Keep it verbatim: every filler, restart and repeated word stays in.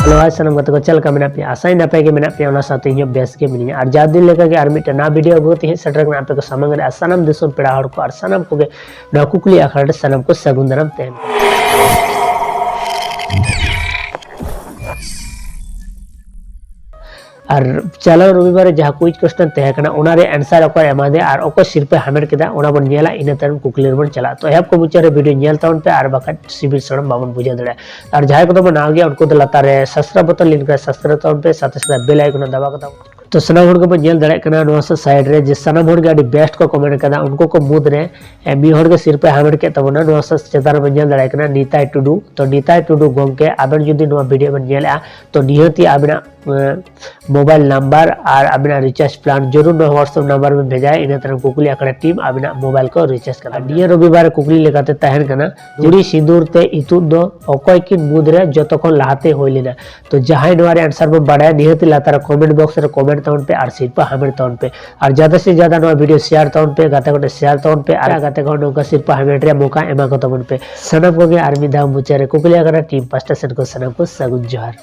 Hello, hi ᱥᱟᱱᱟᱢ ᱜᱟᱛᱮ ᱠᱚ, ᱪᱮᱫ ᱞᱮᱠᱟ ᱢᱮᱱᱟᱜ ᱯᱮᱭᱟ? ᱟᱥᱟᱭ ᱱᱟᱯᱟᱭ ᱜᱮ ᱢᱮᱱᱟᱜ ᱯᱮᱭᱟ, ᱚᱱᱟ ᱥᱟᱶᱛᱮ ᱤᱧ ᱦᱚᱸ ᱵᱮᱥ ᱜᱮ ᱢᱤᱱᱟᱹᱧᱟ᱾ ᱟᱨ ᱡᱟᱣ ᱫᱤᱱ ᱞᱮᱠᱟ ᱜᱮ ᱟᱨ ᱢᱤᱫᱴᱮᱱ ᱱᱟᱣᱟ ᱵᱷᱤᱰᱤᱭᱳ ᱟᱹᱜᱩ ᱠᱟᱛᱮ ᱦᱮᱡ ᱥᱮᱴᱮᱨ ᱠᱟᱱᱟ ᱟᱯᱮ ᱠᱚ ᱥᱟᱢᱟᱝ ᱨᱮ᱾ ᱟᱨ ᱥᱟᱱᱟᱢ ᱫᱤᱥᱚᱢ ᱯᱮᱲᱟ ᱦᱚᱲ ᱠᱚ ᱟᱨ ᱥᱟᱱᱟᱢ ᱠᱚᱜᱮ ᱱᱚᱣᱟ ᱠᱩᱠᱞᱤ ᱟᱠᱷᱲᱟ ᱨᱮ ᱥᱟᱱᱟᱢ ᱠᱚ ᱥᱟᱹᱜᱩᱱ ᱫᱟᱨᱟᱢ ᱛᱟᱦᱮᱱ ᱠᱟᱱᱟ᱾ ᱟᱨ ᱪᱟᱞᱟᱣ ᱨᱚᱵᱤᱵᱟᱨ ᱨᱮ ᱡᱟᱦᱟᱸ quiz question ᱛᱟᱦᱮᱸ ᱠᱟᱱᱟ, ᱚᱱᱟ ᱨᱮ answer ᱚᱠᱚᱭ ᱮᱢᱟ ᱫᱮᱭᱟ ᱟᱨ ᱚᱠᱚᱭ ᱥᱤᱨᱯᱟᱹ ᱦᱟᱢᱮᱴ ᱠᱮᱫᱟ, ᱚᱱᱟ ᱵᱚᱱ ᱧᱮᱞᱟ᱾ ᱤᱱᱟᱹ ᱛᱟᱭᱚᱢ ᱠᱩᱠᱞᱤ ᱨᱮᱵᱚᱱ ᱪᱟᱞᱟᱜᱼᱟ᱾ ᱛᱚ ᱮᱦᱚᱵ ᱠᱷᱚᱱ ᱢᱩᱪᱟᱹᱫ ᱨᱮ ᱵᱷᱤᱰᱤᱭᱳ ᱧᱮᱞ ᱛᱟᱵᱚᱱ ᱯᱮ, ᱟᱨ ᱵᱟᱠᱷᱟᱡ ᱥᱤᱵᱤᱞ ᱥᱚᱲᱚᱢ ᱵᱟᱵᱚᱱ ᱵᱩᱡᱷᱟᱹᱣ ᱫᱟᱲᱮᱭᱟᱜᱼᱟ᱾ ᱟᱨ ᱡᱟᱦᱟᱸᱭ ᱠᱚᱫᱚ ᱵᱚᱱ ᱱᱟᱣᱟ ᱜᱮᱭᱟ, ᱩᱱᱠᱩ ᱫᱚ ᱞᱟᱛᱟᱨ ᱨᱮ subscribe button link ᱨᱮ subscribe ᱛᱟᱵᱚᱱ ᱯᱮ, ᱥᱟᱶᱛᱮ ᱥᱟᱶᱛᱮ bell icon ᱫᱟᱵᱟᱣ ᱠᱟᱛᱟ ᱵᱚᱱ᱾ ᱛᱚ ᱥᱟᱱᱟᱢ ᱦᱚᱲ ᱜᱮᱵᱚᱱ ᱧᱮᱞ ᱫᱟᱲᱮᱭᱟᱜ ᱠᱟᱱᱟ ᱱᱚᱣᱟ side ᱨᱮ ᱡᱮ ᱥᱟᱱᱟᱢ ᱦᱚᱲ ᱜᱮ ᱟᱹᱰᱤ best ᱠᱚ comment ᱠᱟᱫᱟ᱾ ᱩᱱᱠᱩ ᱠᱚ ᱢᱩᱫᱽ ᱨᱮ, ᱮ, ᱢᱤᱫ ᱦᱚᱲ ᱜᱮ ᱥᱤᱨᱯᱟᱹ ᱦᱟᱢᱮᱴ ᱠᱮᱫ ᱛᱟᱵᱚᱱᱟ᱾ ᱱᱚᱣᱟ ᱥᱟ-, ᱪᱮᱛᱟᱱ ᱨᱮᱵᱚᱱ ᱧᱮᱞ ᱫᱟᱲᱮᱭᱟᱜ ᱠᱟᱱᱟ ᱱᱤᱛᱟᱭ ᱴᱩᱰᱩ᱾ ᱛᱚ ᱱᱤᱛᱟᱭ ᱴᱩᱰᱩ ᱜᱚᱢᱠᱮ, ᱟᱵᱮᱱ ᱡᱩᱫᱤ ᱱᱚᱣᱟ ᱵᱷᱤᱰᱤᱭᱳ ᱵᱮᱱ ᱧᱮᱞᱮᱫᱼᱟ, ᱛᱚ ᱱᱤᱦᱟᱹᱛ ᱜᱮ ᱟᱵᱮᱱᱟᱜ, ᱮ, mobile number ᱟᱨ ᱟᱵᱮᱱᱟᱜ recharge plan ᱡᱟᱹᱨᱩᱲ ᱱᱚᱣᱟ WhatsApp number ᱵᱮᱱ ᱵᱷᱮᱡᱟᱭᱟ᱾ ᱤᱱᱟᱹ ᱛᱟᱭᱚᱢ ᱠᱩᱠᱞᱤ ᱟᱠᱷᱲᱟ team ᱟᱵᱮᱱᱟᱜ mobile ᱠᱚ recharge ᱠᱟᱫᱟ᱾ ᱟᱨ ᱱᱤᱭᱟᱹ ᱨᱚᱵᱤᱵᱟᱨ ᱨᱮ ᱠᱩᱠᱞᱤ ᱞᱮᱠᱟᱛᱮ ᱛᱟᱦᱮᱱ ᱠᱟᱱᱟ, ᱫᱷᱩᱲᱤ ᱥᱤᱸᱫᱩᱨ ᱛᱮ ᱤᱛᱩᱫ ᱫᱚ ᱚᱠᱚᱭ ᱠᱤᱱ ᱢᱩᱫᱽ ᱨᱮ ᱡᱚᱛᱚ ᱠᱷᱚᱱ ᱞᱟᱦᱟᱛᱮ ᱦᱩᱭ ᱞᱮᱱᱟ? ᱛᱚ ᱡᱟᱦᱟᱸᱭ ᱱᱚᱣᱟ ᱨᱮ answer ᱵᱚᱱ ᱵᱟᱲᱟᱭᱟ, ᱱᱤᱦᱟᱹᱛ ᱞᱟᱛᱟᱨ ᱨᱮ comment box ᱨᱮ comment ᱛᱟᱵᱚᱱ ᱯᱮ ᱟᱨ ᱥᱤᱨᱯᱟᱹ ᱦᱟᱢᱮᱴ ᱛᱟᱵᱚᱱ ᱯᱮ᱾ ᱟᱨ ᱡᱟᱫᱟ ᱥᱮ ᱡᱟᱫᱟ ᱱᱚᱣᱟ ᱵᱷᱤᱰᱤᱭᱳ share ᱛᱟᱵᱚᱱ ᱯᱮ, ᱜᱟᱛᱮ ᱠᱚᱴᱷᱮᱱ share ᱛᱟᱵᱚᱱ ᱯᱮ ᱟᱨ ᱜᱟᱛᱮ ᱠᱚᱦᱚᱸ ᱱᱚᱝᱠᱟ ᱥᱤᱨᱯᱟᱹ ᱦᱟᱢᱮᱴ ᱨᱮᱭᱟᱜ ᱢᱚᱠᱟ ᱮᱢᱟ ᱠᱚ ᱛᱟᱵᱚᱱ ᱯᱮ᱾ ᱥᱟᱱᱟᱢ ᱠᱚᱜᱮ ᱟᱨ ᱢᱤᱫ ᱫᱷᱟᱣ ᱢᱩᱪᱟᱹᱫ ᱨᱮ ᱠᱩᱠᱞᱤ ᱟᱠᱟᱱᱟ team ᱯᱟᱥᱴᱟ ᱥᱮᱱ ᱠᱷᱚᱱ ᱥᱟᱱᱟᱢ ᱠᱚ ᱥᱟᱹᱜᱩᱱ ᱡᱚᱦᱟᱨ᱾